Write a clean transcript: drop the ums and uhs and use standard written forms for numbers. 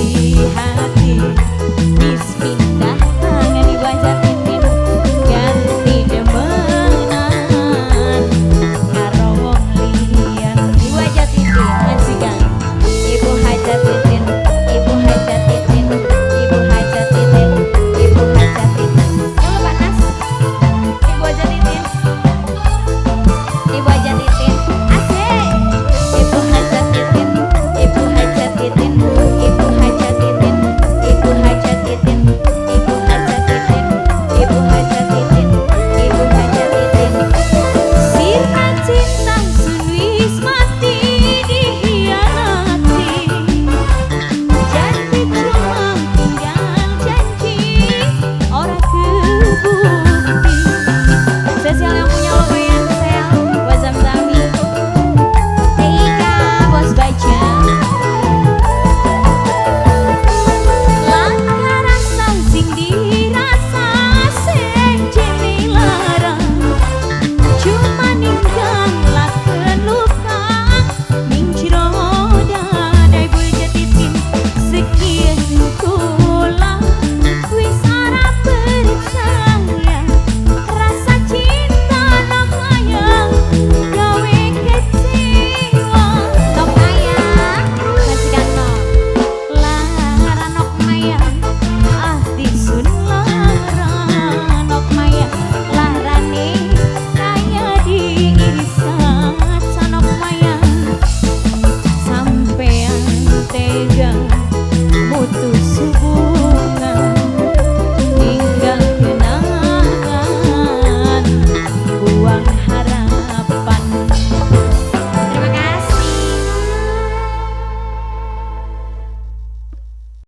Hati wis pindah tangan Ibu Haja Titin ganti demenan karo wong liyan. Ibu Haja Titin majikan, Ibu Haja Titin, Ibu Haja Titin, Ibu Haja Titin, Ibu Haja Titin. Halo Pak Nas, Ibu Haja Titin, Ibu Haja Titin, asik. Ibu Haja Titin, Ibu Haja Titin, Ibu Haja Titin, Ibu Haja Titin, Ibu Haja Titin, Ibu Haja Titin, Ibu Haja Titin. Sirna cinta sun wis mati dihianati, janji cuma tinggal janji ora kebukti. Spesial yang punya logo yang sel buat Zamzami, TIK Bos Baja. Langka rasa sing dirasa sing jeneng lara, cuma ninggalaken luka ning jero dada. Ibu Haja Titin sekian.